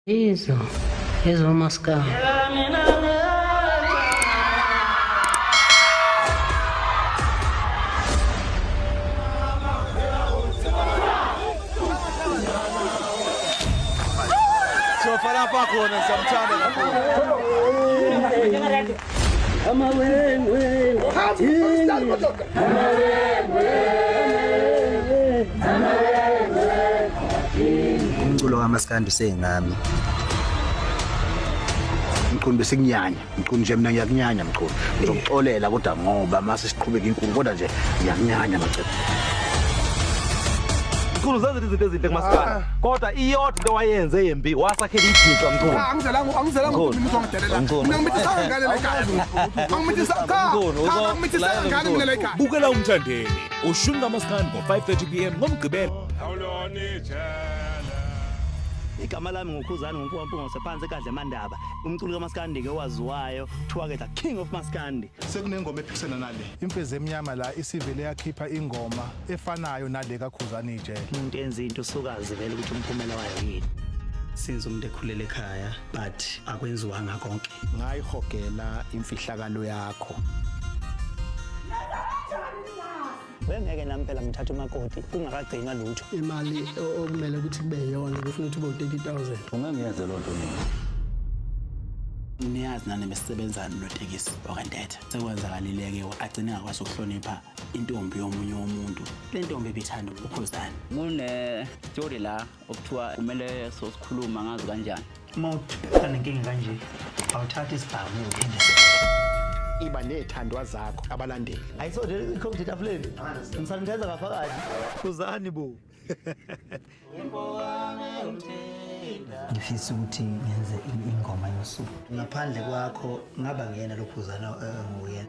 Yizo ezomaskandi. Sofa lapha khona siyamthanda kakhulu. Umculo kaMaskandi usengami. Mchunu bese kunyanya, Mchunu nje mina ngiyakunyanya Mchunu. Ngizokuxolela kodwa ngoba mase siqhubeka inkulu kodwa nje ngiyakunyanya macebo. Mchunu zenze izinto ezinhle kuMaskandi. Kodwa iyodwa into wayenze yembi wasakhela idinto Mchunu. Angizelanga ukuthi mina uzongidelela. Mina ngimithisanga ngane la ekhaya. Angimithisanga cha. Angimithisanga ngane mina la ekhaya. Bukela Umthandeni ushuni kaMaskandi ngo-5:30 pm ngoMgqibelo. Igama lami nguKhuzani nguMpumapungo phansi eKadla eMandaba. Umculo kaMaskandi ke waziwayo kuthiwa ke the King of Maskandi. Sekunengoma ephikisana nale. Imfezi emnyama la isivele yakhipha ingoma efanayo nale kaKhuzani ijele. Umuntu enza into usukazi vele ukuthi umphumela wayo yini. Since umuntu ekhulele ekhaya but akwenziwanga konke. Ngayihogela imfihlakalo yakho. Bengeke nami phela ngithatha umakoti kungakagcinwa lutho. Imali okumele ukuthi kube yiyona kufuna ukuthi ube 30,000. Ungangiyenze loo nto mina. Niyazi nani besisebenza notekisi okantetha. Sekwenzakalile-ke agcine ngakwazi ukuhlonipha intombi yomunye womuntu. Le ntombi ibithanda uKhuzani. Kune story la okuthiwa kumele sosikhuluma ngazi kanjani. Uma ubhekana nenkinga kanje awuthathi isibhamu uphinde. Iba nethandwa zakho abalandeli. Ayisondele ikhompyutha etafuleni. Ngisanitheza ngaphakathi. Khuzani bo. Ngifisa ukuthi ngenze ingoma yosuku. Ngaphandle kwakho ngaba ngiyena loKhuzani nguyena.